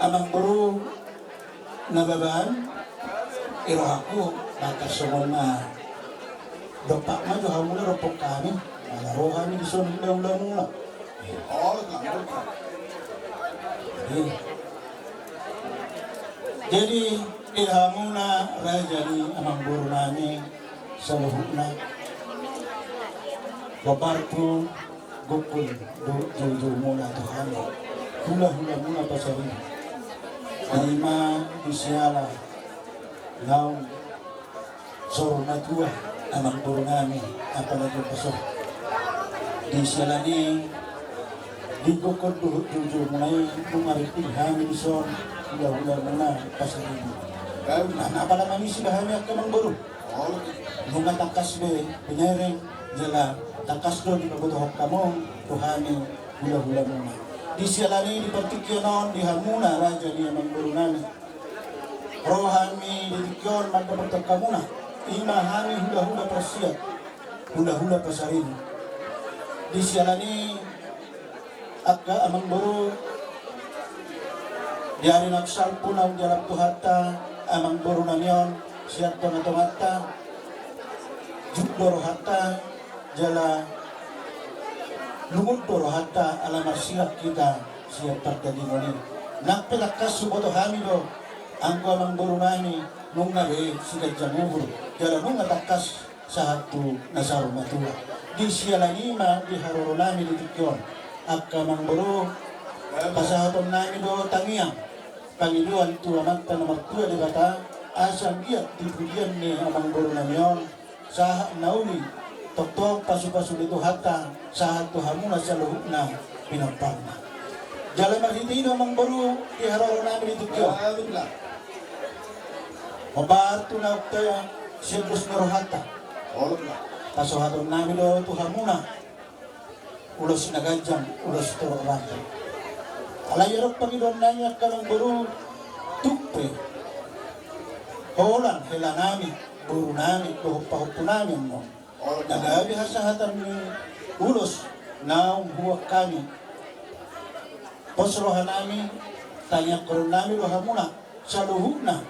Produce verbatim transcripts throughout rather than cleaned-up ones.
Amangboru Nababan, i rohangku, maka songon na dompak ma jo hamu na roham hami, mala ro hami dison hula-hulamuna. Jadi, di hamuna raja ni amangboru nami saluhutna, hombar tu gokhon dohot joujoumuna tu hami, hula-hulamuna pasaribu. Ima di siala naung saur matua amangboru nami, apalagi paso. Di siala ni i, di gokhon dohot joujoumuna i, nunga ringkot hami dison hula-hulamuna pasaribu. Nah, na pala manisi do hami angka amangboru. Nunga tangkas be binereng, jala tangkas do dipabotohon hamu tu hami hula-hulamuna. Di siala ni i, di partingkian on, di hamuna raja ni amangboru nami, ro hami di tingki on mandapothon hamuna, ima hami hula-hula parsiat, hula-hula pasaribu. Di siala ni i, angka amangboru, di ari naung salpu naung dialap Tuhanta amangboru nami on sian tonga-tonganta, jut do rohanta, jala lungun do rohanta ala marsirat hita sian pardagingon i. Nang pe tangkas huboto hami do, anggo amangboru nami nunga be siganjang uhur, jala nunga tangkas sahat tu na saur matua. Di siala ni i ma di haroro nami di tingki on, angka amangboru, pasahaton nami do tangiang pangidoan tu Amanta na martua Debata, asa anggiat di pudian ni amangboru nami on sahat na uli, tongtong pasu-pasu ni Tuhanta sahat tu hamuna saluhutna pinomparna. Jala marhite i do amangboru di haroro nami di tingki on. Hombar tu naung taya sian dos ni rohanta, pasahaton nami do tu hamuna ulos na ganjang, ulos torop rambu. Alai adong pangidoan nami angka amangboru, tung pe holan hela nami, boru nami dohot pahompu nami annon, na gabe hasahatan ni ulos naung huboan hami. Pos roha nami, tangiangkon nami do hamuna saluhutna,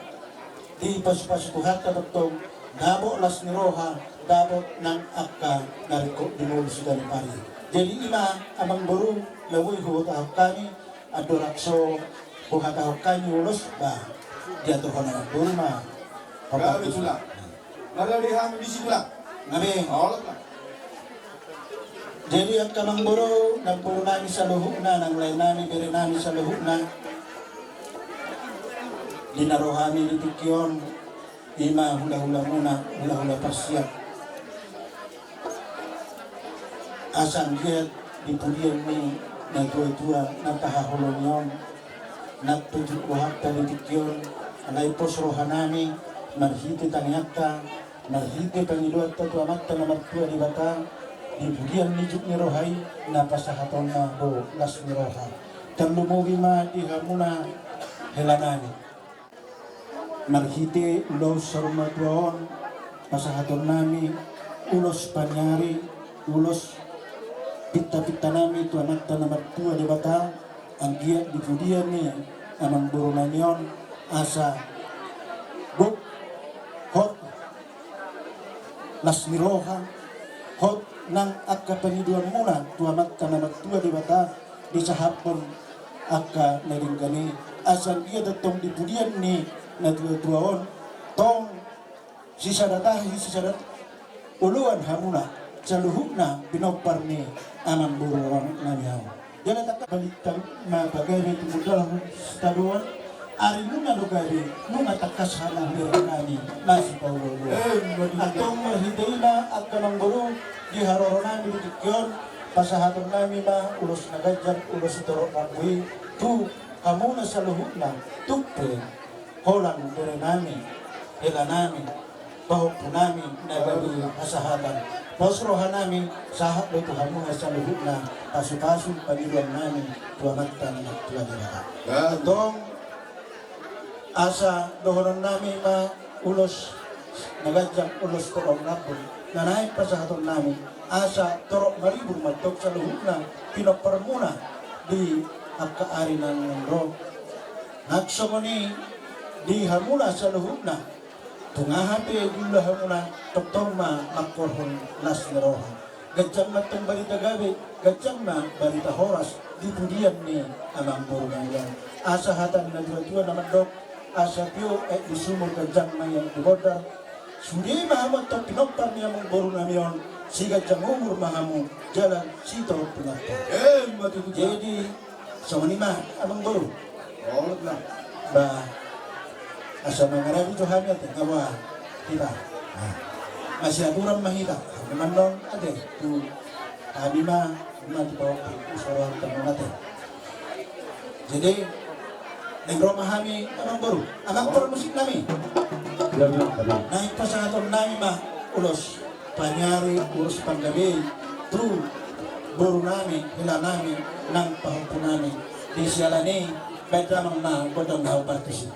dipasu-pasu Tuhanta tongtong dapot las ni roha, dapot nang angka na ringkot di ngolu siganup ari. Jadi ima amangboru na boi huhatahon hami, andorang so huhatahon hami ulos, ba diaturhon amangboru ma. Gabe tulang. Mari di hami di si tulang. Gabe. Jadi angka amangboru, namboru nami saluhutna, nang lae nami, bere nami saluhutna, di na ro hami di tingki on, ima hula-hulamuna, hula-hula parsiat. Asa anggiat di pudian ni natua-tua na tahaholongi on, nang pe jut rohanta di tingki on, alai pos roha nami, marhite tangiangta, marhite pangidoanta tu Amanta na martua Debata, di pudian ni jut ni roha i na pasahatonna do las ni roha. Tarlumobi ma di hamuna hela nami. Marhite ulaon saur matua on, pasahaton nami ulos paniari, ulos pinta-pinta nami tu Amanta na martua Debata, anggiat di pudian ni amangboru nami on, asa gok, hot las ni roha, hot nang angka pangidoanmuna tu Amanta na martua Debata, disahaphon angka na denggan i, asa anggiat tongtong di pudian ni natua-tua on, tong sisada tahi, sisada oloan hamuna saluhutna pinompar ni amangboru nami on. Jala tangkas balintang ma pagabe tumundalhon sitadoan, ari nunga do gabe, nunga tangkas hamu bere nami na sipaolo-oloan. Antong marhite i ma angka amangboru, di haroro nami di tingki on, pasahaton nami ma ulos na ganjang, ulos sitorop rambu i tu hamuna saluhutna, tung pe holan bere nami, hela nami, pahompu nami na gabe hasahatan. Pos roha nami, sahat do tu hamuna saluhutna pasu-pasu pangidoan nami tu Amanta na martua Debata. Antong asa dohonon nami ma ulos na ganjang, ulos torop rambu na naeng pasahaton nami, asa torop maribur ma antong saluhutna pinomparmuna di angka ari na naeng ro. Nang songon i di hamuna saluhutna, tung aha pe diula hamuna, tongtong ma mangkorhon las ni roha. Ganjang ma tong barita gabe, ganjang ma barita horas di pudian ni amangboru nami on. Asa hata ni natuatua na mandok, asa tio aek di sumur, ganjang ma i aek di bondar. Sude ma hamu antong pinompar ni amangboru nami on, siganjang umur ma hamu jala sitorop pinantan. Emma tutu. Jadi, songon i ma, amangboru. Ba, asa mangaradi jo hami ate, nga boha hita. Masiaturan ma hita. Hami ma annon ate, tu hami ma, ma tu bawah tu soroan tamu ate. Jadi, naeng ro ma hami, amangboru, amang parmusik nami. Naeng pasahaton nami ma ulos paniari, ulos panggabean tu boru nami, hela nami, nang pahompu nami. Di siala ni i, baen damang ma gondang na hau partusi.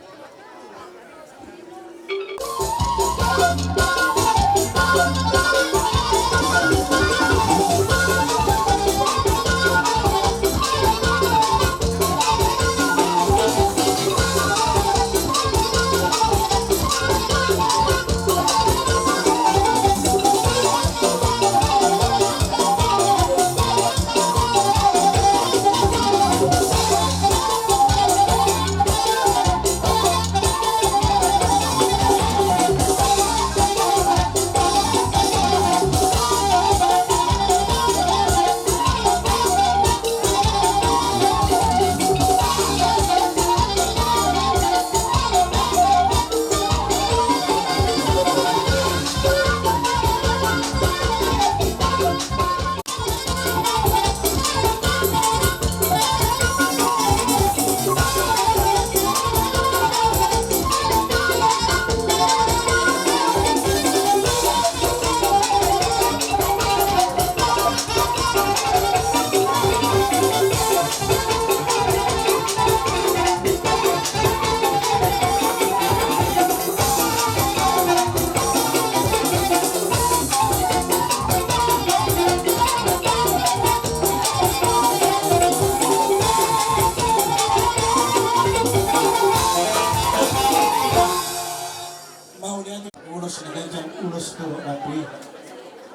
Mauliate, ulos na ganjang, ulos torop na pir.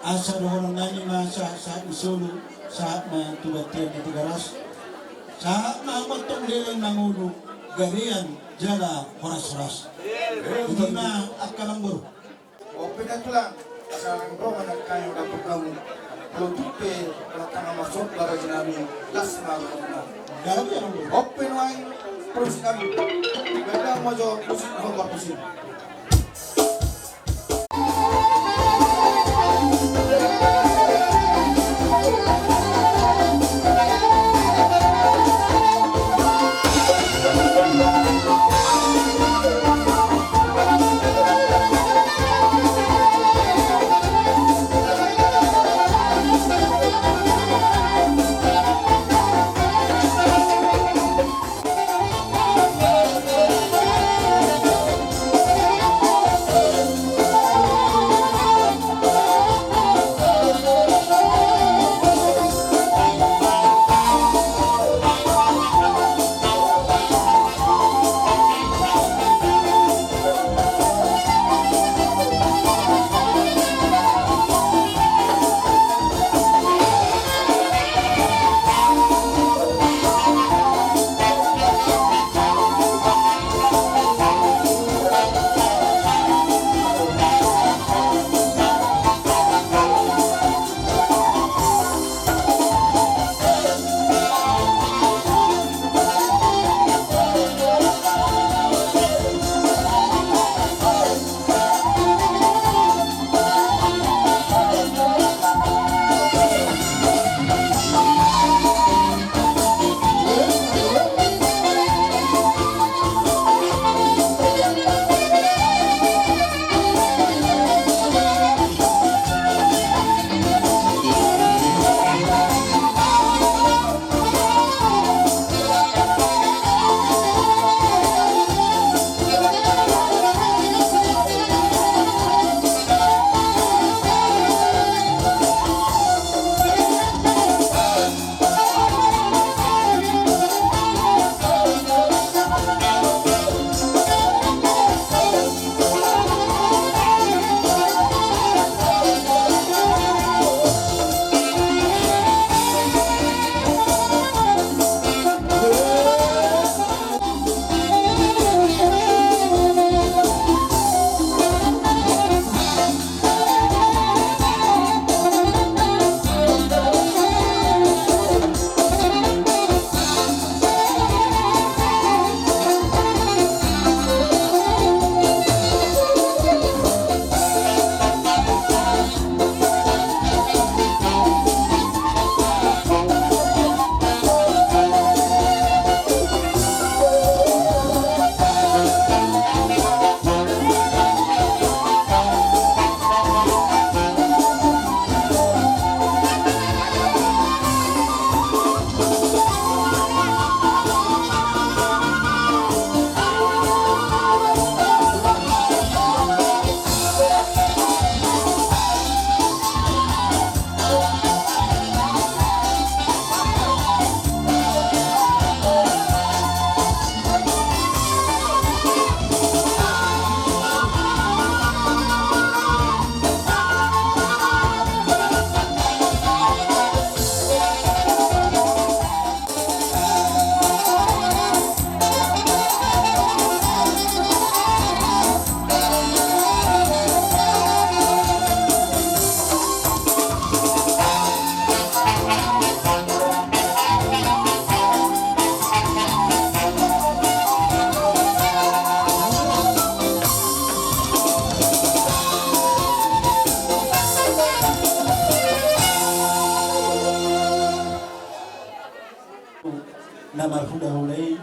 Asa dohonon nami ma sahat-sahat ni solu, sahat ma tu bontean ni Tigaras. Sahat ma hamu antong leleng mangolu, gabean jala horas-horas. Ima angka amangboru. Ope na tulang, asa nang ro ma nang kayu dapot namu. Molo tung pe, molo tangkas masuk baraji nami, las ma baraji nami. Ope nuaeng, parmusik nami. Baen damang ma jo musik na hau partusi.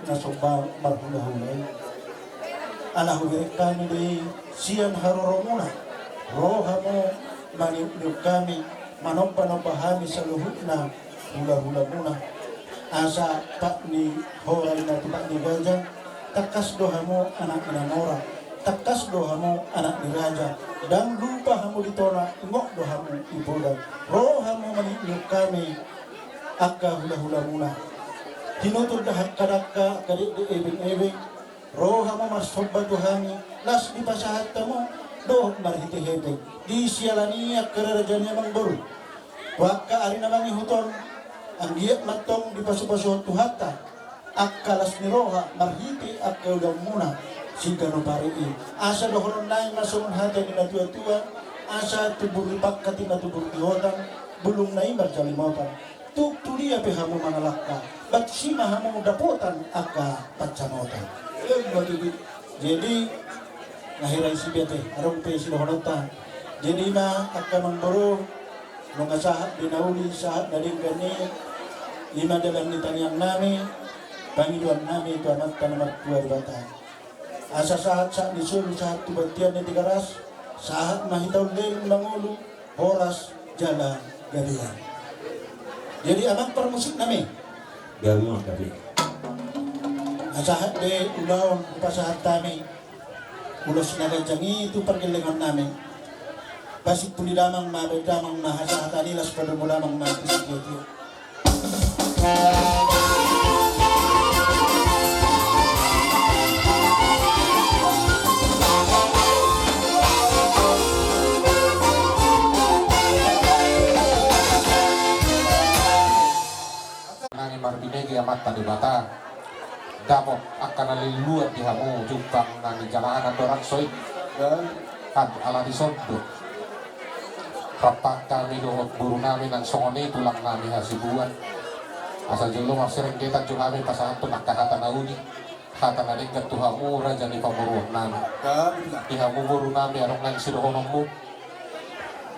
na somba marhulahula i. Ala hubereng hami do i sian haroromuna, ro hamu maniukniuk hami, manombanomba hami saluhutna hulahulamuna. Asa pat ni hora i na tu pat ni gaja, tangkas do hamu anak ni na mora, tangkas do hamu anak ni raja. Ndang lupa hamu di tona, ingot do hamu di poda. Ro hamu maniukniuk hami, angka hulahulamuna. Tinutur dangka-dangka, angka dekdek ebeng-ebeng, ro hamu marsomba tu hami, laos dipasahat hamu dohot marhite hepeng. Di siala ni i, angka raja ni amangboru, tu angka ari na mangihut on, anggiat ma antong dipasupasuhon Tuhanta angka las ni roha marhite angka ulaonmuna siganup ari i. Asa dohonon nami ma songon hata ni natuatua: Asa tumbur di pangkat i ma tumbur di hotang, bulungna i marjalimotan. Tung tu dia pe hamu mangalangka, bahen ma hamu dapotan angka pansamotan. Jadi, na hira isi be ate, adong pe sidohononta. Jadi, ima angka amangboru, nunga sahat be na uli, sahat na denggan i, ima dalan ni tangiang nami, pangidoan nami tu Amanta na martua Debata. Asa sahat, sahat ni solu, sahat tu bontean ni Tigaras, sahat ma hita on leleng mangolu, horas jala gabe. Jadi, amang parmusik nami, gabe ma, gabe. Na sahat be ulaon hupasahat hami, ulos na ganjang i tu pargellengon nami. Pasimpuli damang ma, baen damang ma hasahatan i, laos padomu damang ma tu sitiotio. Nami marbinege Amanta Debata, dapot angka na lelluan di hamu jumpang nami jala anak dorang soi. Kan ala dison do. Rap hami dohot boru nami nang songon i tulang nami Hasibuan. Asa jolo marsirenggetan jo hami pasahathon angka hata na uli, hata na denggan tu hamu raja ni pamoruon nami. Di hamu boru nami, adong nang sidohononmu.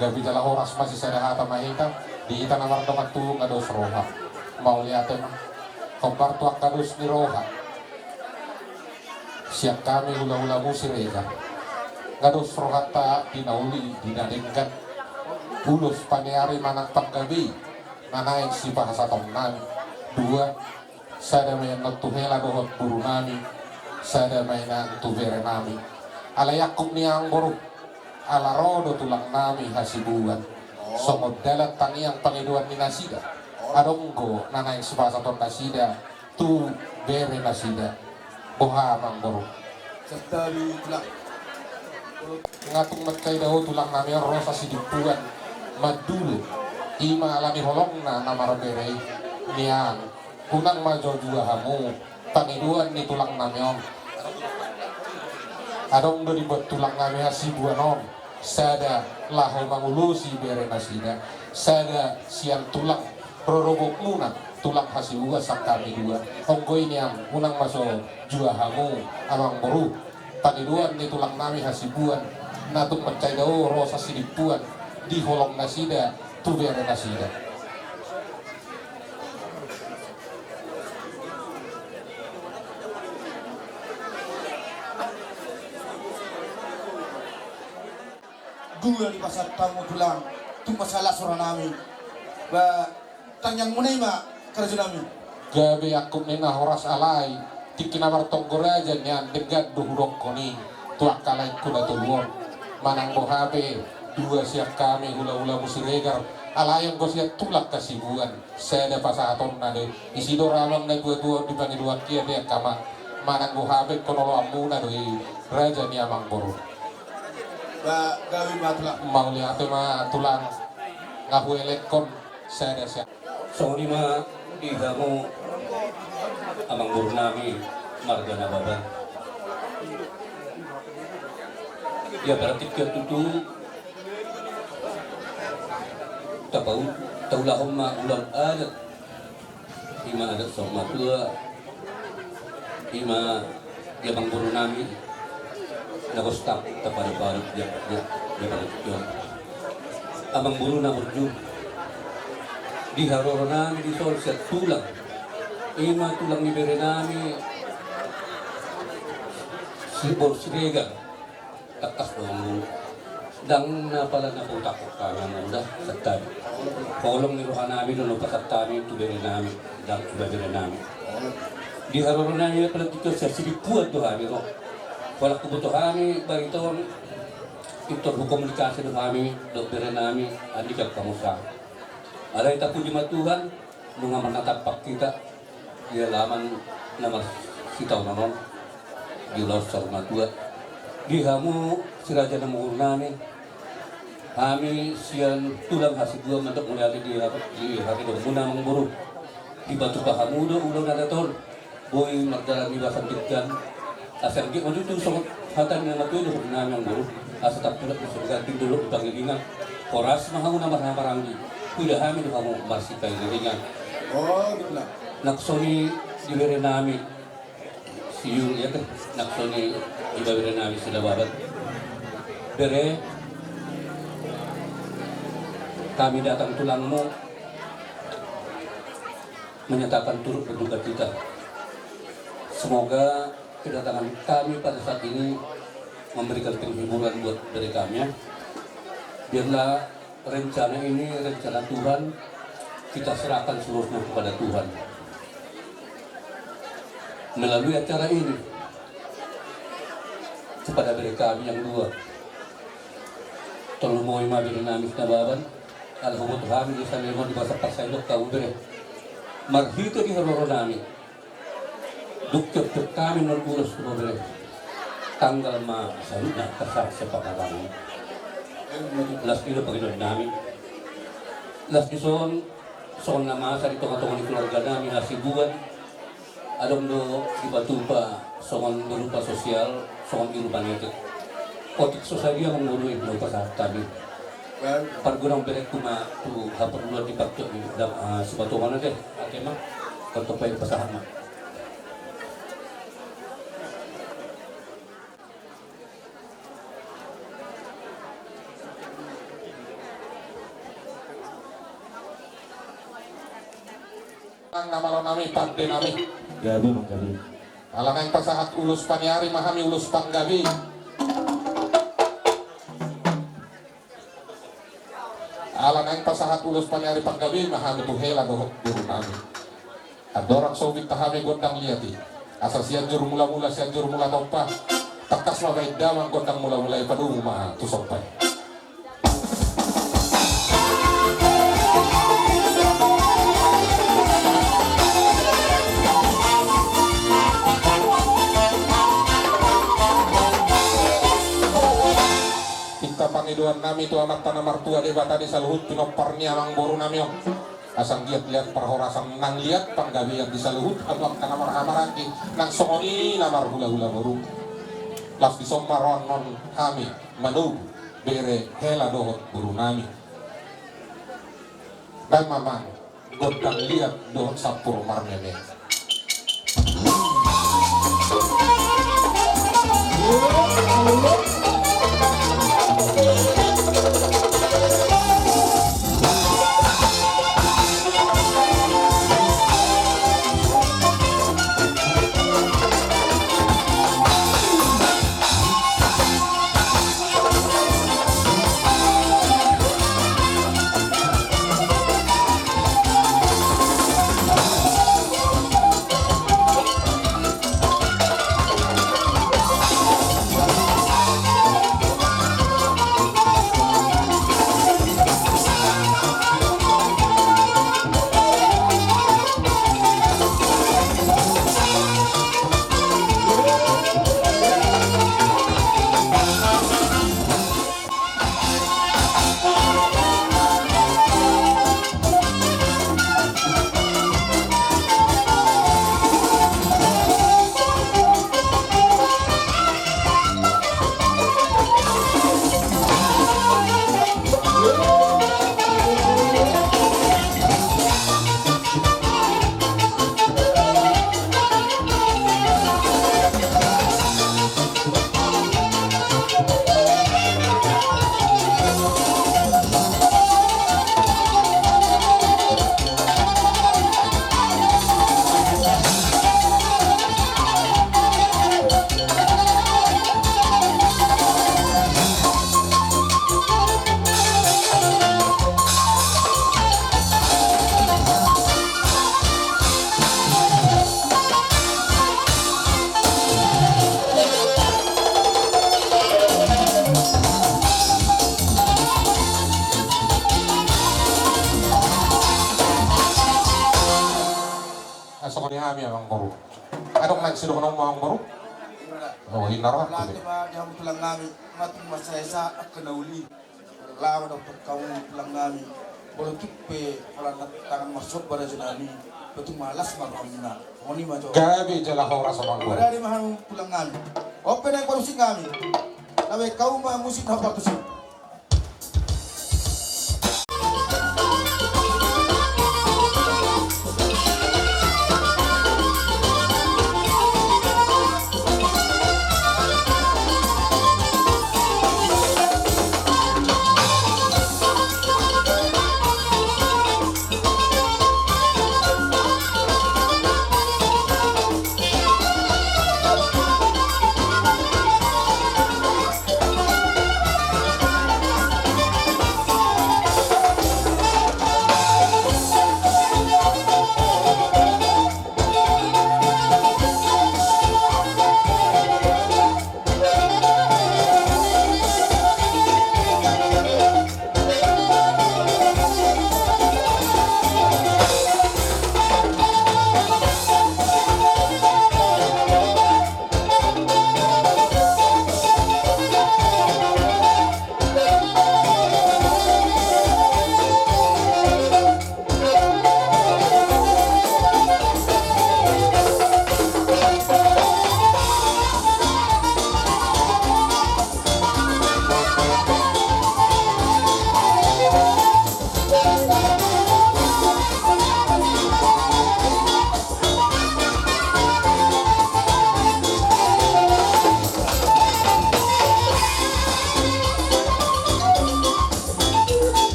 Gabe jala horas ma, sisada hata ma hita, di hita na mardongan tubu nga dos roha. Mauliate ma. Hombar tu angka dos ni roha sian hami hulahulamu Siregar. Nga dos rohanta di na uli, di na denggan. Ulos paniari manang panggabei na naeng sipasahaton nami. Dua, sada ma i annon tu hela dohot boru nami, sada ma i annon tu bere nami. Alai angkup ni amangboru, ala ro do tulang nami Hasibuan songon dalan tangiang pangidoan ni nasida. Adong do na naeng sipasahaton nasida tu bere nasida. Boha amangboru? Santabi tulang. Nga tung mansai dao tulang nami on ro sasidimpuan mandulo. Ima ala ni holongna na marbere i. Nian, unang ma jo jua hamu pangidoan ni tulang nami on. Adong do dibuat tulang nami Hasibuan on sada laho mangulosi bere nasida, sada sian tulang rorobotmuna, tulang Hasibuan sian hami dua. Anggo i nian, unang ma jo jua hamu amangboru pangidoan ni tulang nami Hasibuan, na tung mansai dao ro sasidimpuan di holong nasida tu bere nasida. Dua dipasahat hamu tulang, tung mansai las roha nami. Ba, tangiangmuna i ma, karajo nami. Gabe angkup ni na horas, alai tingki na martonggo raja nian, denggan do hudokkon i tu angka laengku na tolu on. Manang boha pe, dua sian hami hulahulamu Siregar, alai anggo sian tulang Hasibuan, sada pasahatonna do i. Disi do ra amang na tuatua on di pangidoan, dia pe angka amang. Manang boha pe ingkon oloanmuna do i, raja ni amangboru. Ba, gabe ma tulang. Mauliate ma tulang. Nga huelekhon sada sian. Songon i ma di hamu amangboru nami marga Nababan. Ia berarti kan tutu tapau, taulahon ma ulaon adat. Ima adat saur matua, ima di amangboru nami na gostap taparuparu di, di, di amangboru na burju. Di haroro nami dison sian tulang Ima tulang ni bere nami, si Bor Siregar. Tangkas do amang boru. Ndang na pala na pautakhon hami amang boru da, santabi. Holong ni roha nami do na pasahat hami tu bere nami, ndang tu bere nami. Di haroro nami pala tu sian Sidimpuan do hami ro. Pala huboto hami barita on, pintor hukomunikasi do hami dohot bere nami Andika Pamusa. Alai tapuji ma Tuhan, nunga marnatampak hita di alaman na marsitaonon on, di ulaon saur matua. Di hamu si raja na mangolu nami, hami sian tulang Hasibuan mandok mauliate di, di haridomu na amang boru. Dipatupa hamu do ulaon adat on. Boi mardalan di bagasan denggan. Asa anggiat ma tutu songon hata ni na matua i dohot nami amang boru. Asa tampulat do sian ganting, dolok di pangiringan. Horas ma hamu na marhahamaranggi. Huida hami do hamu marsipairingan. Oh, betul. Nang songon i di bere nami. Si Yul, ya kan? Nang songon i di bere nami si Nababan. Bere, kami datang tulangmu menyatakan turut berduka cita. Semoga kedatangan kami pada saat ini memberikan penghiburan buat bere kami, ya. Biarlah rencana ini rencana Tuhan, kita serahkan seluruhnya kepada Tuhan. Melalui acara ini, kepada bere kami yang dua, tarlumobi ma bere nami si Nababan, ala huboto hami di salelengon di bagasan parsahiton hamu bere. Marhite di haroro nami, dung tiop-tiop hami manuju ulos tu bere, tanggal ma saluhutna tarsahat sian pangarangan. Las ni do pangidoan nami. Las ni son, songon na masa di tonga-tonga ni keluarga nami Hasibuan, adong do dipatupa songon berupa sosial, songon i rupa ni otik. Otik so sadia amang boru i na hupasahat hami. Pargonang bereku ma tu haporluan di partuat ni, ah, sipatongan ate, ate ma. Partuat pasahat ma. Nang na malo nami, pande nami. Gabe manggabe. Ala naeng pasahat ulos paniari ma hami, ulos panggabe. Ala naeng pasahat ulos paniari panggabe ma hami tu hela dohot boru nami. Andorang so hupinta hami gondang liat i, asa Sianjur Mulamula, Sianjur Mulatompa. Tangkas ma baen damang gondang mulamula i, padomu ma tu sompa i. Pinta pangidoan nami tu Amanta na martua Debata di saluhut pinompar ni amang boru nami on. Asa anggiat liat parhorasan nang liat panggabean di saluhut hamu angka na marhahamaranggi, nang songon i na marhulahula boru. Las di son ma roan on hami manogu bere, hela dohot boru nami. Baen ma amang gondang liat dohot sampur marmeme. Adong naeng sidohononmu, amangboru? Oh, inna roha. Late ma di hamu tulang nami, matung ma saesa angka na uli. Laho dohot hamu tulang nami. Molo tung pe holan tangan marsomba raja nami, tung ma las ma rohamuna. Songon i ma jo. Gabe jala horas, amangboru. Gabe ma hamu tulang nami. On pe naeng pamusik nami. Labe hamu ma musik na partusi.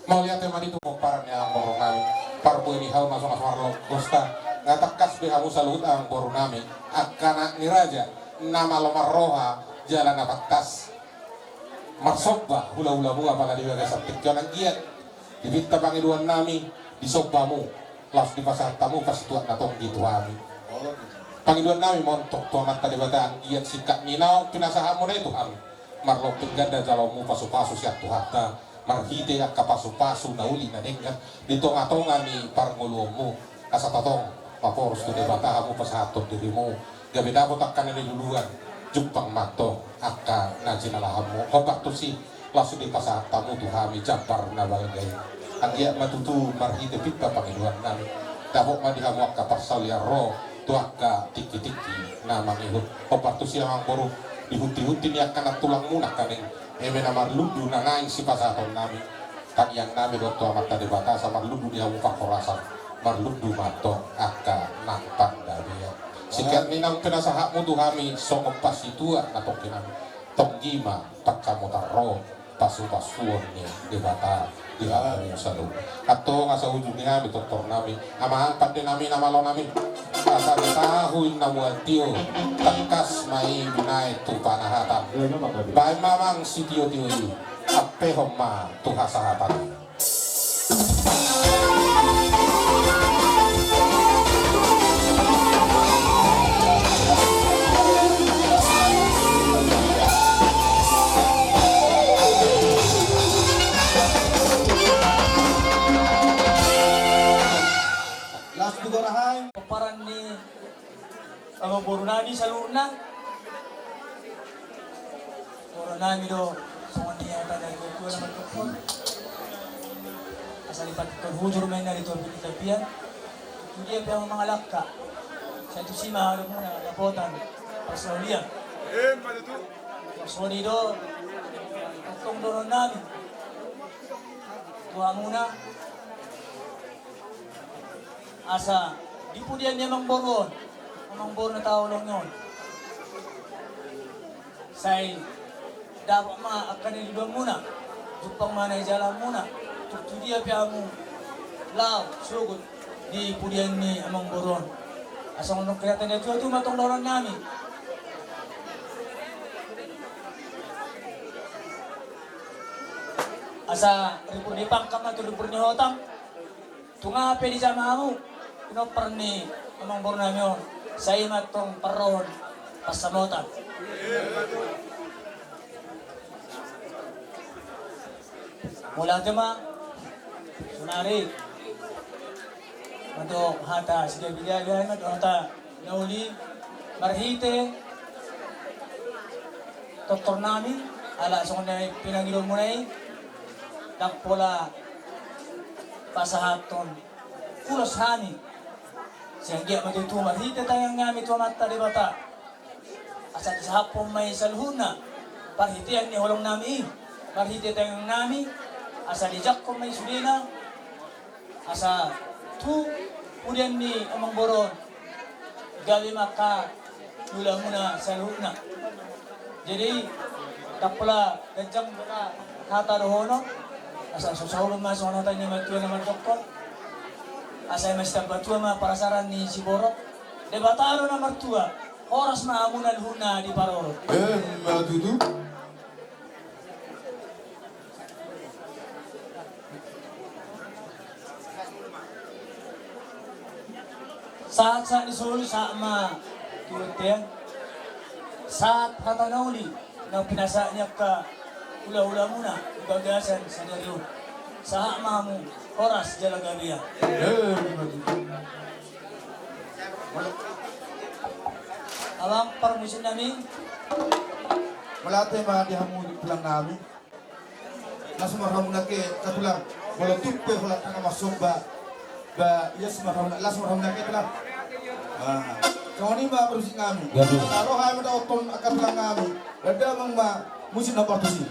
Mauliate ma di tu pomparan ni amangboru nami. Parbue ni hau na so na so marlombosta. Nga tangkas be hamu saluhut amangboru nami, angka anak ni raja, na malo marroha jala na pantas marsomba hulahulamu, apala di bagasan tingki on anggiat dipinta pangidoan nami, disomba hamu, laos dipasahat hamu pasituak na tonggi tu hami. Pangidoan nami ma on tong tu Amanta Debata, anggiat singkat ni naung pinasahatmuna i tu hami marlompit ganda jaloonmu pasupasu sian Tuhanta, marhite angka pasupasu na uli na denggan di tongatonga ni parngoluonmu, asa tongtong maporus tu Debata hamu pasahathon dirimu, gabe dapot angka na niluluan, jumpang ma antong angka na jinalahanmu. Hombar tusi, laos dipasahat hamu tu hami jambar na balga i. Anggiat ma tutu marhite pinta pangidoan nami, dapot ma di hamu angka parsaulian ro tu angka tingkitingki na mangihut. Hombar tusi amangboru, di huntihunti ni angka nantulangmu nangkaning eme na marlundu na naeng sipasahaton nami, tangiang nami dohot tu Amanta Debata asa marlundu di hamu parhorasan, marlundu ma antong angka nang pandabean. Singkat ni naung pinasahatmu tu hami songon pasituak na tonggi nami, tonggi ma pangkamutan ro pasupasuon ni Debata. Di hami saluhut. Antong asa ujung ni hami tortor nami, amang pande nami, na malo nami. Asa tahu inna muatio, tangkas ma i binaen tu panahatan. Baen ma amang sitio-tio i, ampehon ma tu hasahatan. Las tu gorahai. Pomparan ni amangboru nami saluhutna. Boru nami do songon dia tanda di gua nama doktor. Asal ipat kau hujur main dari tuan putih tapian. Tu dia pe amang mangalangka. Satu sima ada muna dapotan. Pas kau lihat. Soni do. Antong dohonon nami. Tuamuna. Asa di pudian ni amangboru on, amangboru na taolong on, sai dapot ma angka na niluluanmuna, jumpang ma na nijalanmuna, tung tu dia pe hamu laho sogot di pudian ni amangboru on. Asa songon nidok ni natua-tua ma antong dohonon nami. Asa ripur ni pangkat ma tu ripur ni hotang. Tung aha pe dijama hamu pinompar ni amangboru nami on, sai ma antong parrohon pansamotan. Mauliate ma sonari. Mantong hata sigabe-gabe, mantong hata na uli marhite tortor nami, ala songon na pinangido muna i, ndang pola pasahathon ulos hami. Sai anggiat ma tutu marhite tangiang nami tu Amanta Debata, asa disahaphon ma i saluhutna parhitean ni holong nami i, marhite tangiang nami, asa dijangkon ma i sudena. Asa tu pudian ni amangboru on gabe ma angka ulaonmuna saluhutna. Jadi ndang pola ganjang hata dohonon, asa so saulun ma songon hata ni natuatua na mandok on. Asa i ma sitambatua ma parasaran ni siborok. Debata do na martua, horas ma hamu na luhutna diparorot. Emma tutu. Sahat-sahat ni solu sahat ma tu bontean. Sahat hata na uli na pinasahat ni angka hula-hulamuna di bagasan sadari on. Sahat ma hamu horas jala gabe. Amang parmusik nami. Mauliate ma di hamu tulang nami. Las ma rohamuna nangkin tulang. Molo tung pe holan tanga marsomba, ba ias ma rohamuna, las ma rohamuna nangkin tulang. Songon i ma parmusik nami. Asa ro hami mandapothon angka tulang nami. Baen damang ma musik na partusi.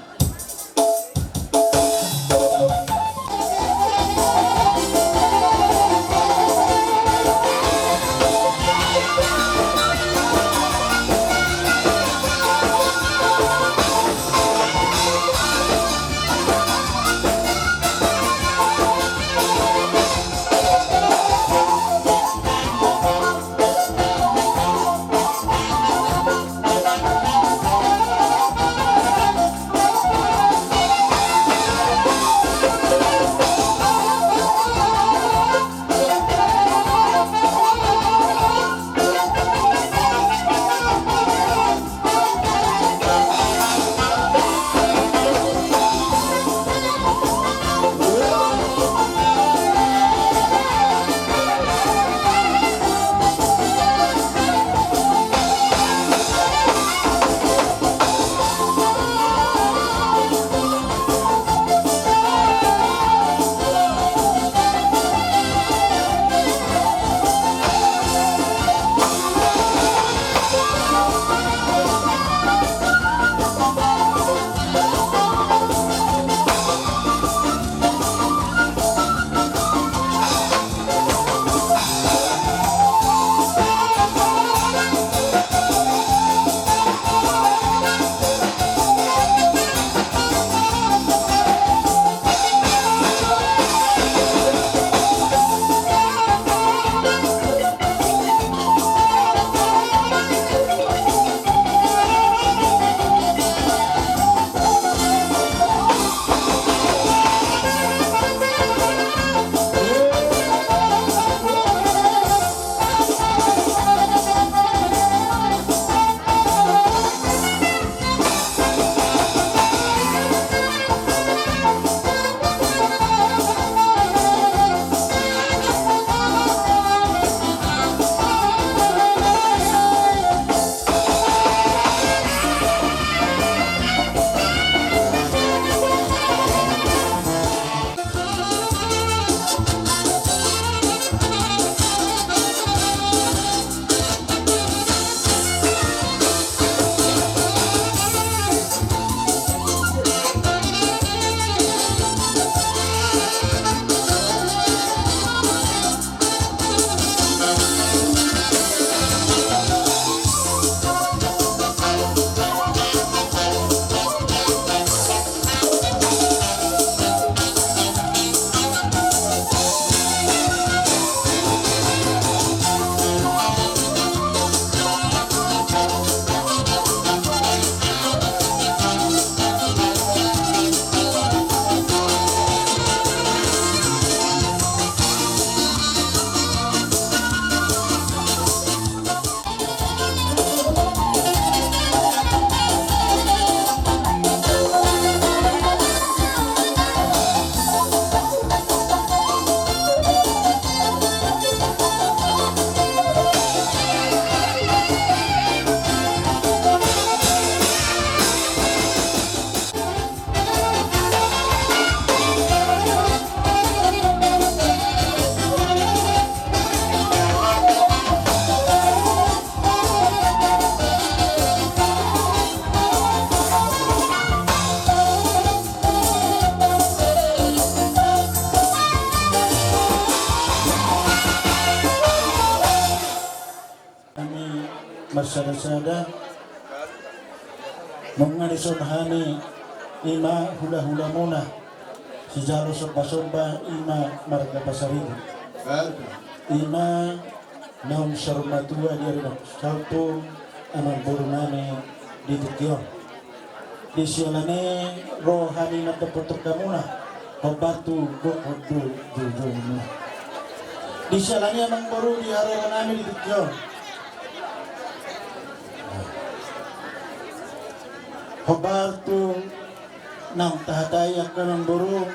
Marsada-sada, nunga dison hami, ima hula-hulamuna, sijalo somba-somba, ima marga Pasaribu. Ima naung saur matua di ari na salpu, amangboru nami di tingki on. Di siala ni i ro hami mandapothon hamuna, hombar tu gokhon do joujou muna. Di siala ni i amangboru, di haroro nami di tingki on, hombar tu naung tahatai angka amangboru,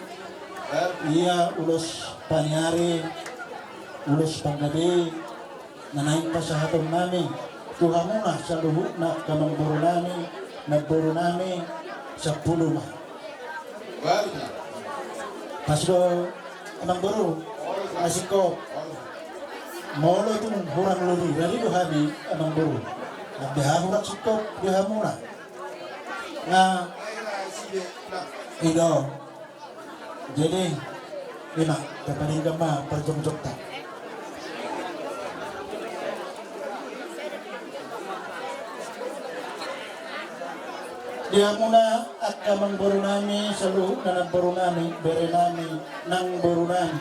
ia ulos paniari, ulos panggabe, na naeng pasahaton nami tu hamuna saluhutna angka amangboru nami, namboru nami, sampulu ma. Pas do amangboru, na singkop. Molo tung hurang lobi, radi do hami amangboru. Nang beha hurang singkop di hamuna. Nah, i do. Jadi, ima, tapadenggan ma parjongjongta. Di hamuna angka amangboru nami, saluhutna namboru nami, bere nami, namboru nami.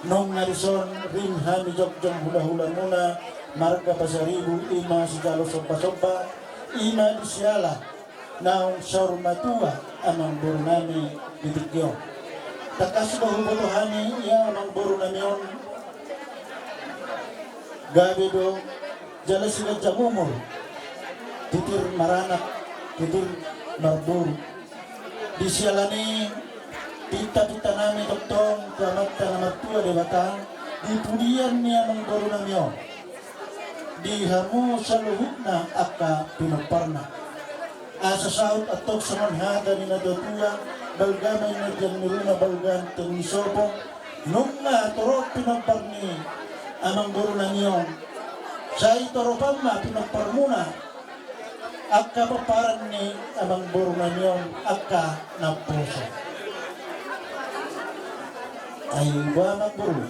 Nunga dison ring hami jongjong hula-hulamuna, marga Pasaribu, ima sijalo somba-somba, ima di siala naung saur matua amangboru nami di tingki on. Tangkas do huboto hami ia amangboru nami on gabe do jala siganjang umur, titir maranak, titir marboru. Di siala ni i, pinta-pinta nami tongtong tu Amanta na martua Debata, di pudian ni amangboru nami on, di hamu saluhutna angka pinomparna. Asa saut antong songon hata ni natua-tua, balga ma inna tiang ni ruma, balga ma tiang ni sopo, nunga torop pinompar ni amangboru nami on, sai toropan ma pinomparmuna angka pomparan ni amangboru nami on angka naposo. Ai boha amangboru?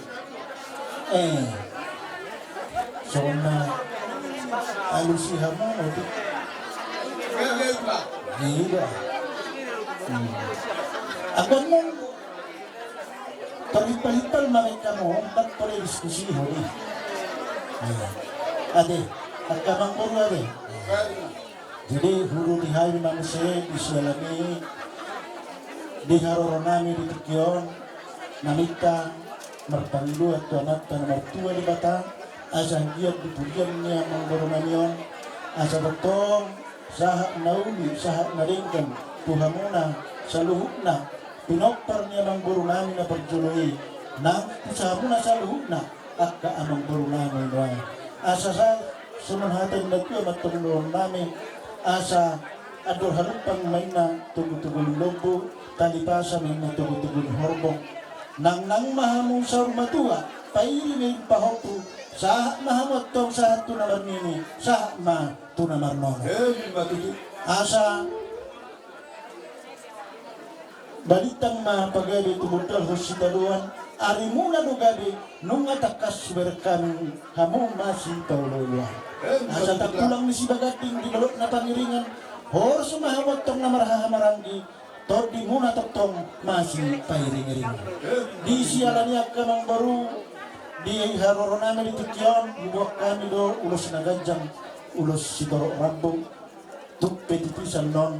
Eh. Songon na alusi hamu, odi. Iya. Hmm. Anggo nung torimpal-impal ma baen hamu, empat pole diskusi, odi. Iya. Ate, angka amangboru ate. Jadi, huuduti hami ma muse di siala ni i, di haroro nami di tingki on, maminta marpangidoan tu Amanta na martua Debata, asa anggiat di pudian ni amangboru nami on, asa tongtong sahat na uli, sahat na denggan, tu hamuna saluhutna, pinompar ni amangboru nami na parjolo i, nang tu hamuna saluhutna, angka amangboru nami nuaeng. Asa sa-, songon hata ni natua ma antong dohonon nami, asa andor halumpang ma inna togu-togu ni lombu, tali pasa ma inna togu-togu ni horbo. Nang-nang ma hamu saur matua, pairing-iring pahompu, sahat ma hamu antong sahat tu na marnini, sahat ma tu na marnono. Emma tutu. Asa balintang ma pagabe tumundalhon sitadoan, arimuna do gabe, nunga tangkas hubereng hami hamu masipaolo-oloan. Asa tangkulang ni sibaganding di dolok na pangiringan, horas ma hamu antong na marhahamaranggi, tondimuna tongtong masipairing-iringan. Di siala ni i angka amangboru, di haroro nami di tingki on, huboan hami do ulos na ganjang, ulos sitorop rambu. Tung pe titisan on,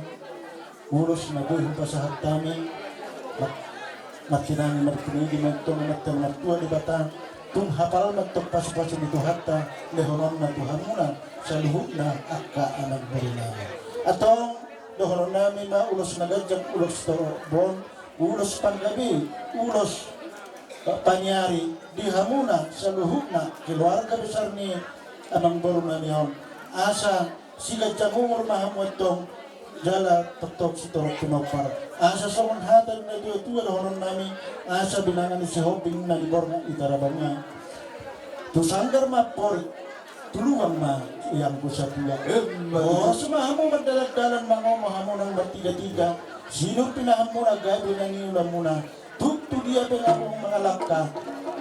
ulos na boi hupasahat hami, ma-, martinangi martinangi ma antong Amanta na martua Debata, tung hapal ma antong pasupasu ni Tuhanta, lehononna tu hamuna saluhutna angka amangboru nami. Antong, dohonon nami ma ulos na ganjang, ulos torop on, ulos panggabe, ulos paniari, di hamuna saluhutna keluarga besar ni amangboru nami on. Asa siganjang umur ma hamu antong, jala tongtong sitorop pinompar. Asa songon hata ni natua-tua dohonon nami, asa binanga ni Sihombing na di borngin i tarabangna. Tu sanggar ma amporik, tu lubang ma ianggo satua. Emma tutu. Horas ma hamu mardalan-dalan, mangomo hamu nang martiga-tiga, sinur pinahanmuna, gabe na niulamuna, tung tu dia pe hamu mangalangka,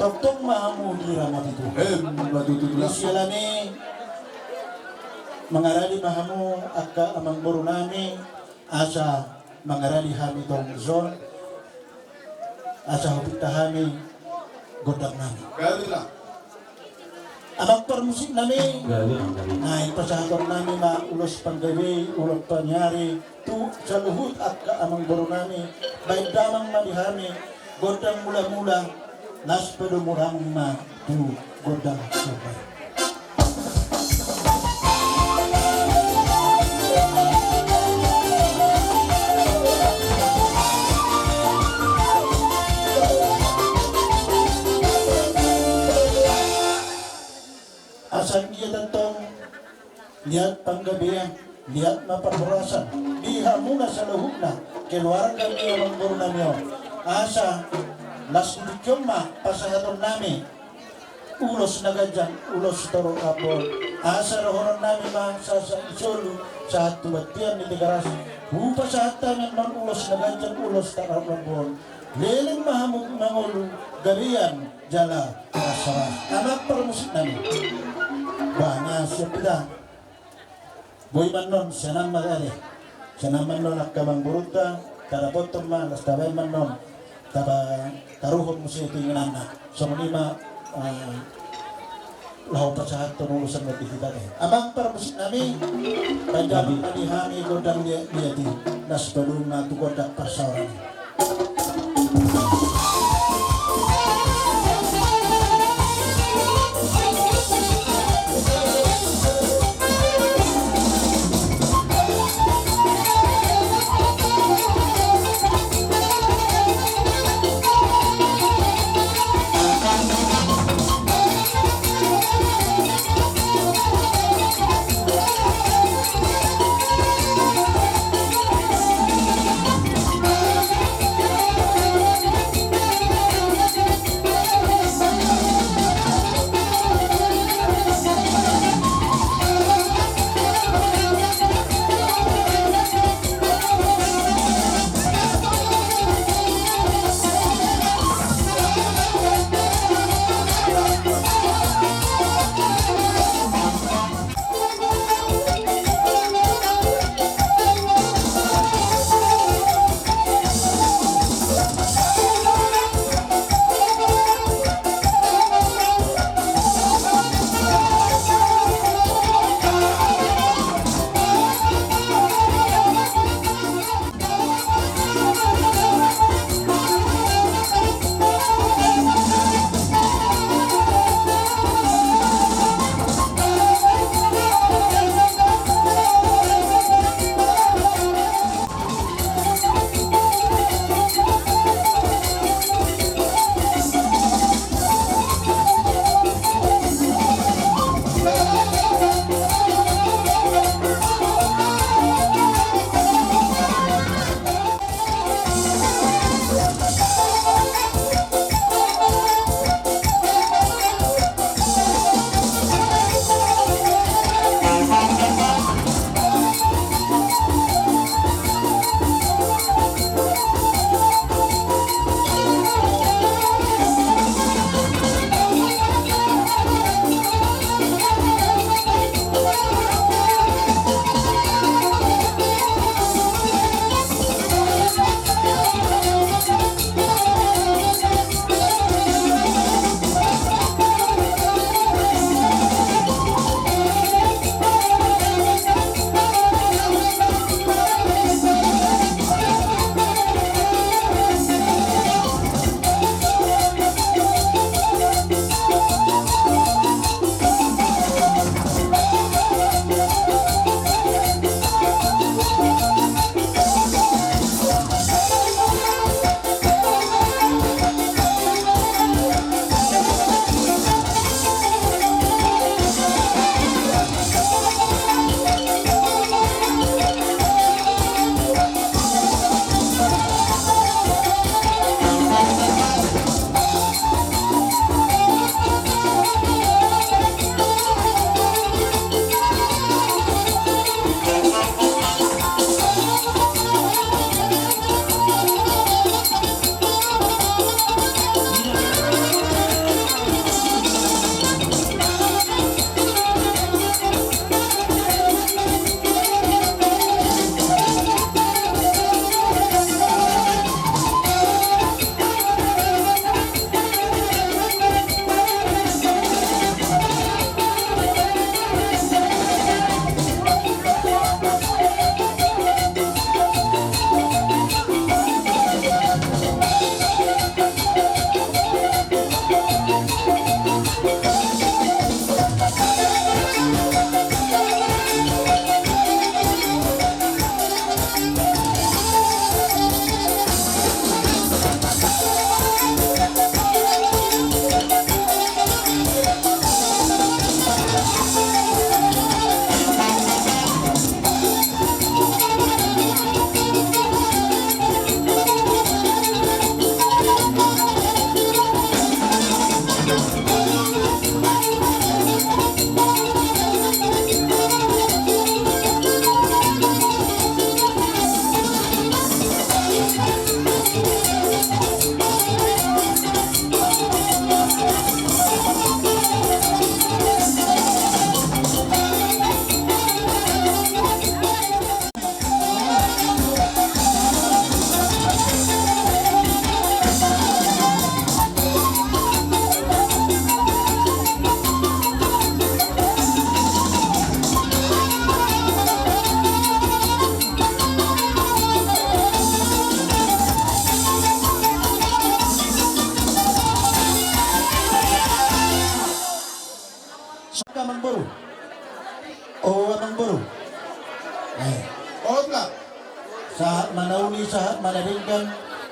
tongtong ma hamu diramoti Tuhan. Emma tutu. Di siala ni i, Mangaradi ma hamu angka amangboru nami, asa mangaradi hami tong dison, asa hupinta hami gondang nami. Gabe ma. Amang parmusik nami, gabe ma, gabe. Naeng pasahaton nami ma ulos panggabean, ulos paniari tu saluhut angka amangboru nami, baen damang ma di hami gondang mula-mula, laos padomu damang ma tu gondang somba i. Asa anggiat antong liat panggabean, liat ma parhorasan di hamuna saluhutna keluarga ni amangboru nami on. Asa laos di tingki on ma pasahaton nami ulos na ganjang, ulos torop rambu on. Asa dohonon nami ma sahat tu solu, sahat tu bontean ni Tigaras, hupasahat hami annon ulos na ganjang, ulos torop rambu on. Leleng ma hamu mangolu, gabean jala las-las. Amang parmusik nami. Bah, na siap hita. Boi ma annon, sian an ma tadi. Sian an ma annon angka amangborunta, tadapothon ma, laos tabaen ma annon. Taba taruhon muse tu ingananna. Songon i ma, eh, laho pasahathon ulos on di hita be. Amang parmusik nami, baen damang ma di hami gondang liat-liat i, laos padomu ma tu gondang parsaoran i. Sangka amangboru. O amangboru. Eh. Sahat ma na uli, sahat ma na denggan.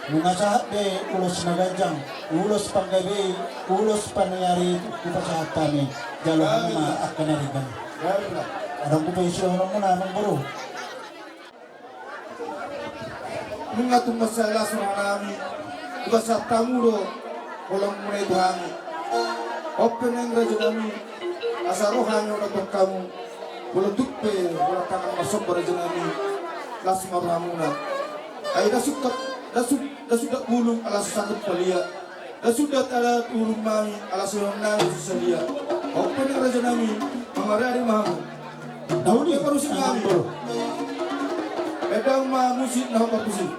Nunga sahat be ulos na ganjang, ulos panggabean, ulos paniari, hupasahat hami. Jalo hamu ma angka na denggan. Adong hupaisi dohononmuna amangboru. Nunga tung mansai las rohanami, hupasahat hamu do holongmuna i tu hami. On pe naeng rajanami, asa ro hami manongtong hamu. Molo tung pe holan tangan marsomba rajanami, las ma rohamuna. Ai ndang suda, ndang su-, ndang suda bulung ala so sangkut palia. Ndang suda adat uhum nami, ala so hian nami so sadia. On pe naeng rajanami, mangarade ma hamu. Nauli parusinami. Endang ma musik na parpusing.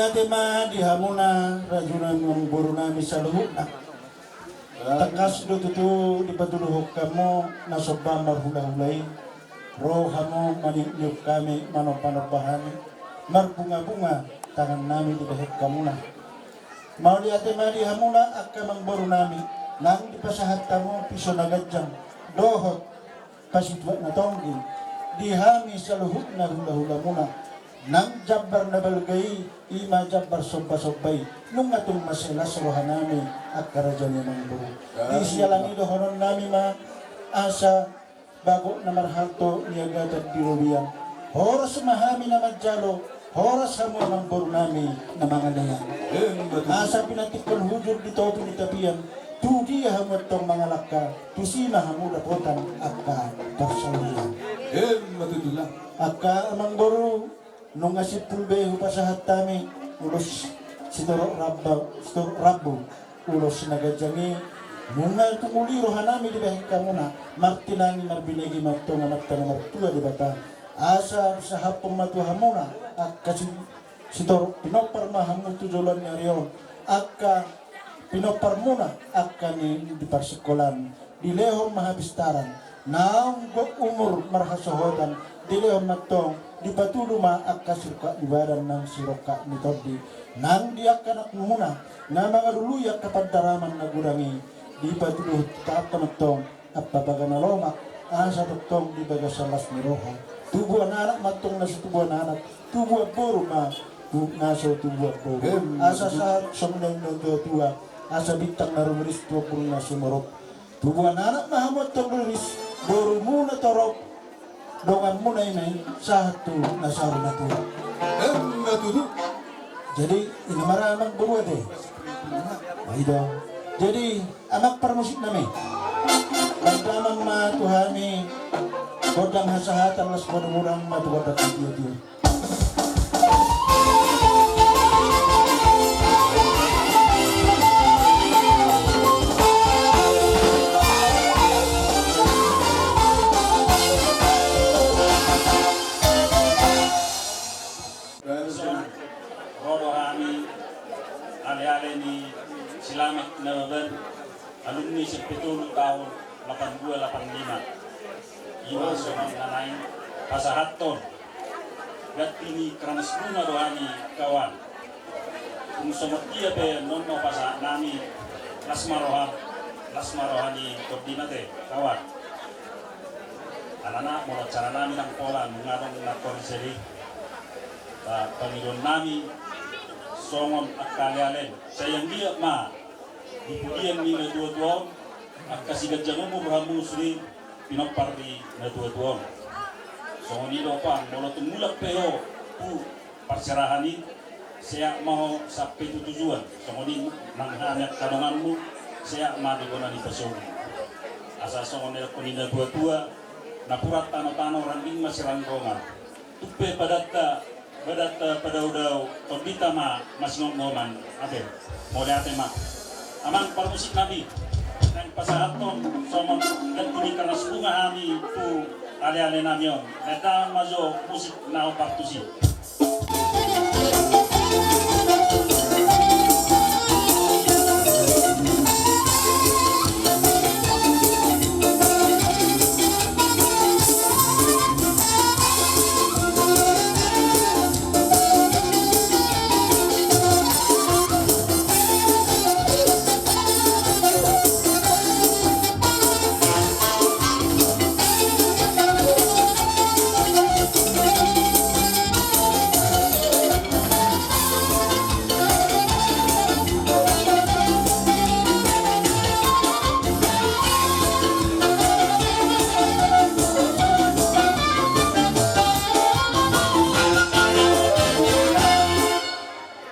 Ate ma di hamuna raja nami, amangboru nami saluhutna. Tangkas do tutu dipatuduhon hamu na somba marhulahula i. Ro hamu maniupniup hami, manombanomba hami, marbungabunga tangan nami dibahen hamuna. Mauliate ma di hamuna angka amangboru nami, nang dipasahat hamu piso na ganjang dohot pasituak na tonggi di hami saluhutna hulahulamuna. Nang jambar na balga i, i ma jambar sombasomba i. Nunga tung mansai las roha nami angka raja ni amangboru. Di siala ni i dohonon nami ma asa bagot na marhalto niagatan di robean. Horas ma hami na manjalo, horas hamu amangboru nami na mangalehon. Asa pinantikhon hujur di topi ni tapian, tu dia hamu antong mangalangka, tusi ma hamu dapotan angka parsaulian. Emma tutu lah. Angka amangboru, nunga simpul be hupasahat hami ulos sitorop rambu, sitorop rambu ulos na ganjang i. Nunga tung uli roha nami dibahen hamuna, martinangi marbinege ma antong Amanta na martua Debata. Asa sahaphon ma tu hamuna angka si-, sitorop pinompar ma hamu tu joloan ni ari on, angka pinomparmuna angka na di parsingkolaan, dilehon ma hapistaran, naung gok umur marhasohotan, dilehon ma antong, dipatudu ma angka sirongkap ni badan nang sirongkap ni tondi, nang di angka anakmuna na mangalului angka pandaraman na godang i, dipatuduhon ma antong ampa baga na lomak, asa tongtong di bagasan las ni roha. Tubuan anak ma antong na so tubuan anak, tubuan boru ma tu na so tubuan boru. Asa sahat songon na nidok ni natuatua, asa bintang na rumiris tu ombun na sumorop. Tubuan anak ma hamu antong riris, borumuna torop, donganmuna i ma i sahat tu na saur matua. Emma tutu. Jadi, i ma ra amangboru ate. Jadi, amang parmusik nami, gondang ma tu hami gondang hasahatan, las padomuran ma tu gondang sitiotio. Ro do hami aleale ni si Lamek Nababan, alumni S M P tolu taon lapan dua lapan lima. I ma songon na naeng pasahathon ganti ni keramas bunga do hami kawan. Tung songon dia pe annon ma pasahat nami, las ma roha, las ma roha ni tondi ma ate kawan. Alana molo acara nami ndang pola nunga adong na kori seri. Ba, pangidoan nami songon angka alealen, sai anggiat ma di pudian ni natuatua on, angka siganjang umur hamu sude pinompar ni natuatua on. Songon i do pang, molo tung mulak pe ho tu parserahan i, seat ma ho sampe tu tujuan. Songon i nang hami angka donganmu, seat ma di bona ni pasogi. Asa songon na nidok ni natuatua, napuran tanotano, randing ma siranggongan. Tung pe badanta, badanta padaodao, tondinta ma masingongoman. Ate, mauliate ma. Amang parmusik nami, naeng pasahathon songon ganti ni keramas bunga hami tu aleale nami on. Naeng damang ma jo musik na hombar tusi.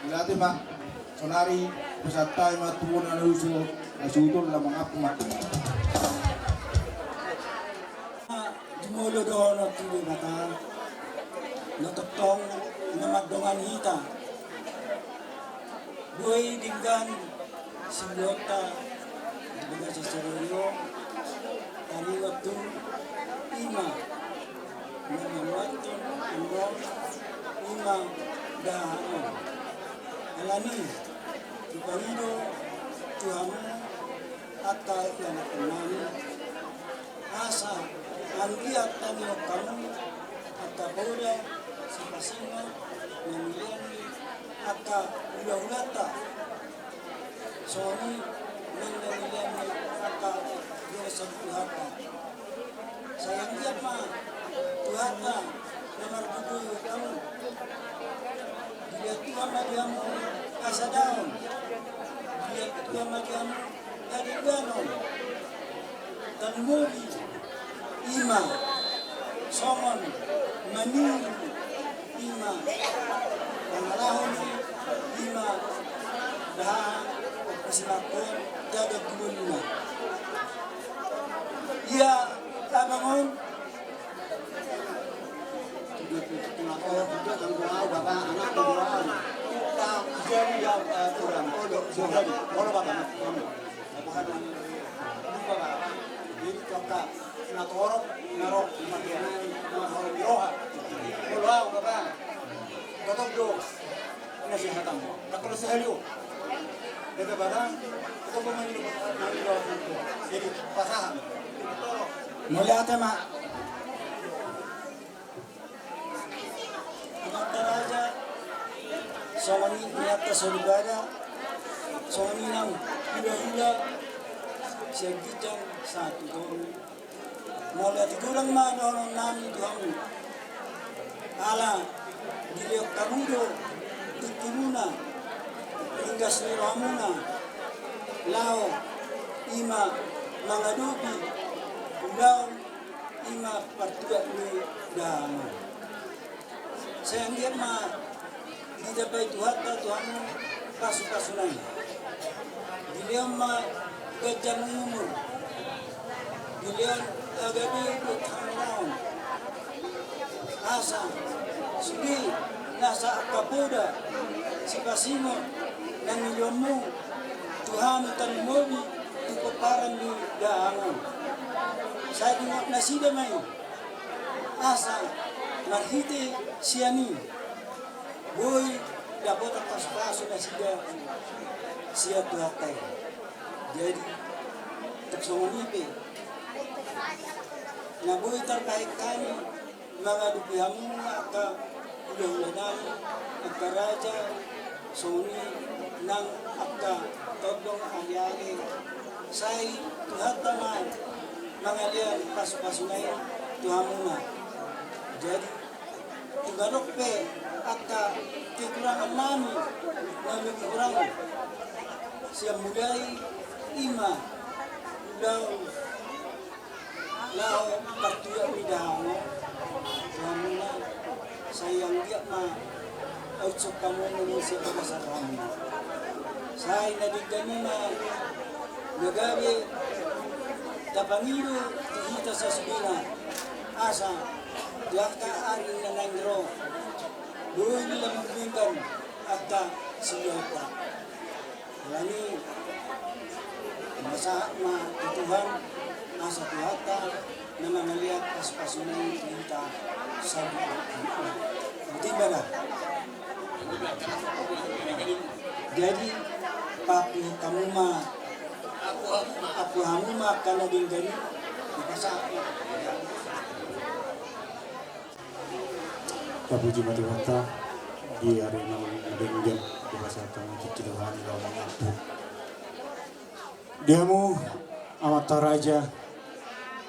Mauliate ma. Sonari pasahat hami ma tu bona ni usu, na suhut on, laho mangampu ma. Jumolo dohonon tu Debata, na tongtong na mandongani hita. Boi denggan siulionta di bagasan sadari on, taringot tu i ma na manguathon annon, i ma dahahan on. Asa anggiat tangiangkon hamu angka poda sipasingot, mangiliangi angka hulahulanta, songon i nang mangiliangi angka dongan sahata. Sai anggiat ma Tuhanta na margogo hamu. Dilehon Tuhan ma di hamu hasadaon. Dilehon Tuhan ma di hamu hadabuanon. Tarlumobi i ma songon maniru, i ma pangalaho ni, i ma dahaha, pasingathon, jaga guloluna. Ia abang on. Mauliate ma. Amanta raja, songon i inanta soripada, songon i nang hulahula sian ginjang sahat tu toru. Mauliate godang ma dohonon nami tu hamu. Ala dilehon hamu do tingkiruna, ringgas ni rohamuna, laho i ma mangadopi ulaon i ma partuat ni dahaha on. Sai anggiat ma ditambai Tuhanta tu hamu pasupasuna i. Dilehon ma ganjang umur. Dilehon gabe dohot hangoluan. Asa sude nasa angka poda sipasingot na nilehonmu tu hami tarlumobi tu pomparan ni dahaha on. Sai diingot nasida ma i. Asa marhite sian i boi dapotan pasupasu nasida sian Tuhanta i. Jadi tung songon i pe na boi tarbahen hami mangadopi hamu angka hulahula nami, angka raja, songon i nang angka tondong aleale. Sai Tuhanta ma mangalean pasupasuna i tu hamuna. Jadi tung adong pe angka kekurangan nami na lobi hurang sian mulai i ma ulaon laho partuat ni dahaha on tu hamuna, sai anggiat ma aut songkamono ni sian bagasan rohamuna. Sai na denggan i ma na gabe tapangido tu hita sasudena, asa di angka ari na naeng ro boi lam denggan angka siluaonta. Alani i, masahat ma tu Tuhan, asa Tuhanta na mangalean pasupasuna i tu hita saluhutna. Boti ma da. Jadi papu hamu ma, papu hamu ma angka na denggan i, dipasahat ma. Tapuji ma Tuhanta, di ari na denggan, dipasahat hamu tu Tuhan i laho mangampu. Di hamu amanta raja,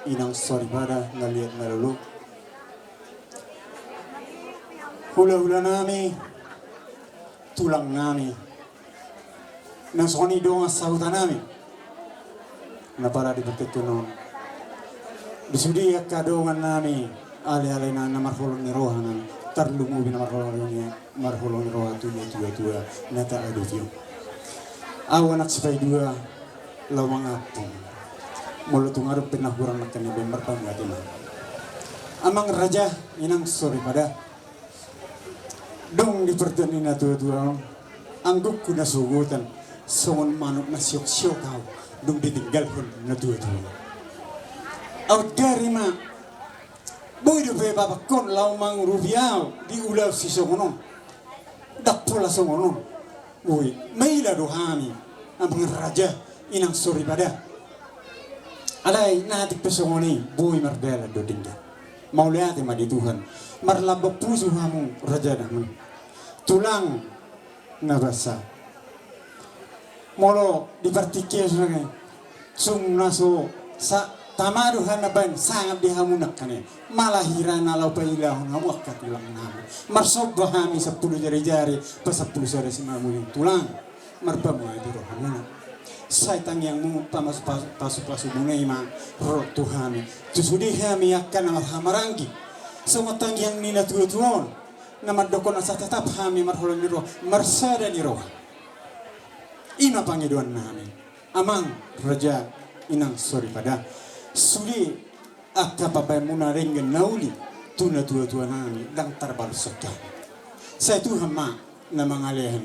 inang soripada, na liat na lolo, hulahula nami, tulang nami, na songon i dongan sahuta nami na pala di partingkian on. Di sude angka dongan nami, aleale na, na marholong ni roha nami, tarlumobi na marholong ni, marholong ni roha tu natuatua na taadopi on. Ahu anak sipaidua laho mangampu. Molo tung adong pe na hurang nangkin na baen, marpangatean ma. Amang raja, inang soripada. Dung di partingkian ni natuatua on, anggukku na sogot on, songon manuk na sioksiok ahu dung ditinggalhon natuatua. Aut gari ma, boi dope bapakon laho mangurupi ahu di ulaon sisongon on. Ndang pola songon on. Boi, maila do hami, amang raja, inang soripada. Alai na atik pe songon i, boi mardalan do denggan. Mauliate ma di Tuhan. Marlambok pusu hamu raja nami, tulang na basa. Molo di partingkian songon i, sung na so sa tama do hami mambaen sangap di hamu nangkaning i. Mala hira na laho pailahon hamu angka tulang nami. Marsomba hami sampulu jari-jari, pasampulu sada simanjujung tulang. Marpamuhe di rohamuna. Sai tangiangmu, pamasu-, pasu-, pasu-pasumuna i ma ro tu hami. Tu sude hami angka na marhahamaranggi. Songon tangiang ni na tua-tua on. Na mandokkon asa tetap hami marholan ni roha, marsada ni roha. I ma pangidoan nami. Amang raja, inang soripada. Sude angka pambahenmuna denggan na uli tu na tua-tua nami, ndang tarbalos songon i. Sai Tuhan ma na mangalehon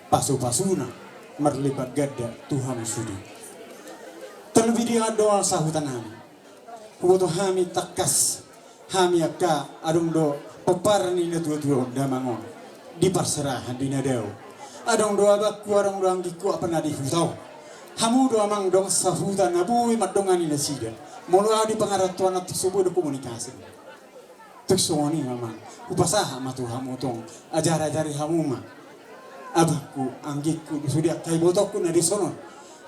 pasu-pasuna marlipat ganda tu hamu sude. Terlebih di andongan sahuta nami. Huboto hami tangkas, hami angka adong do pomparan ni na tua-tua on damang on, di parserahan di na dao. Adong do abangku, adong do anggingku, apa na di huta on. Hamu do amang dongan sahuta na boi mandongani nasida. Molo ahu di pangarantoan antong so boi do komunikasi. Tung songon i ma amang, hupasahat ma tu hamu tong, ajar-ajari hamu ma abangku, anggingku, sude angka ibotongku na di son on.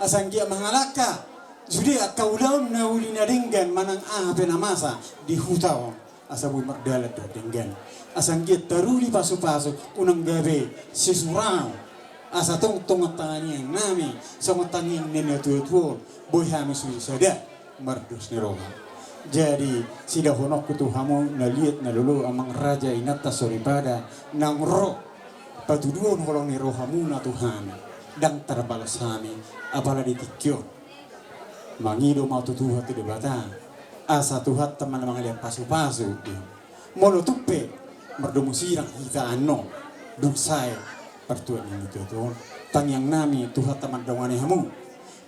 Asa anggiat mangalangka sude angka ulaon na uli na denggan manang aha pe na masa di huta on. Asa boi mardalan do denggan. Asa anggiat taruli pasu-pasu, unang gabe sisuraon. Asa tong tongon tangiang nami, songon tangiang ni na tua-tua on, boi hami sude sada mardos ni roha. Jadi, sidohononku tu hamu na liat na lolo, amang raja, inanta soripada, naung ro patuduhon holong ni rohamuna tu hami, ndang tarbalos hami, apala di tingki on. Mangido ma tu Tuhan, tu Debata, asa Tuhanta ma na mangalehon pasu-pasu. Molo tung pe mardomu sirang hita annon, dung sae partuaon ni na tua-tua on, tangiang nami Tuhanta mandongani hamu.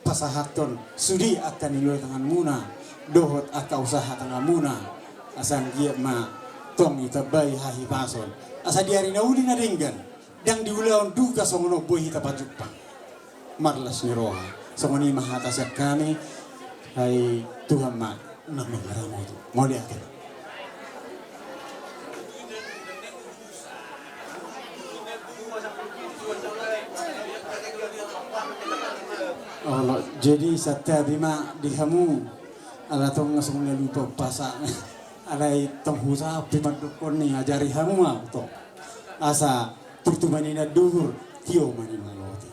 Pasahathon sude angka niluluan tanganmuna dohot angka usaha tanganmuna, asa anggiat ma tong ditambai hahipason, asa di ari na uli na denggan, ndang di ulaon duka songon on boi hita pajumpa. Marlas ni roha. Songon i ma hata sian hami. Ai Tuhan ma na mangaramoti. Mauliate. Olo, jadi santabi ma di hamu. Ala tong songon na lupa pasa. Alai tong husapi mandokkon ni, ajari hamu ma tong. Asa turtu ma ni na duhur, tio ma ni na lote.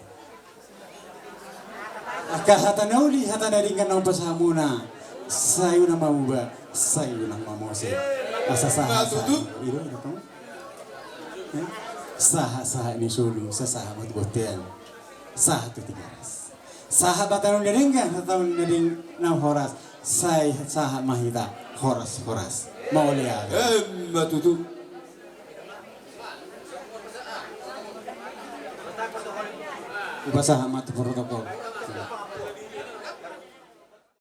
Angka hata na uli, hata na denggan na hupasahat hamuna. Sai unang mamuba, sai unang mamose. Asa sahat, sahat. Ima tutu. Iro, iro, tong. Eh? Sahat, sahat ni solu, sahat, sahat ma tu bontean. Sahat tu Tigaras. Sahat ma tano na denggan, tano na deng-, na horas. Sai sahat ma hita horas, horas. Mauliate. Ima tutu. Hupasahat ma tu protokol.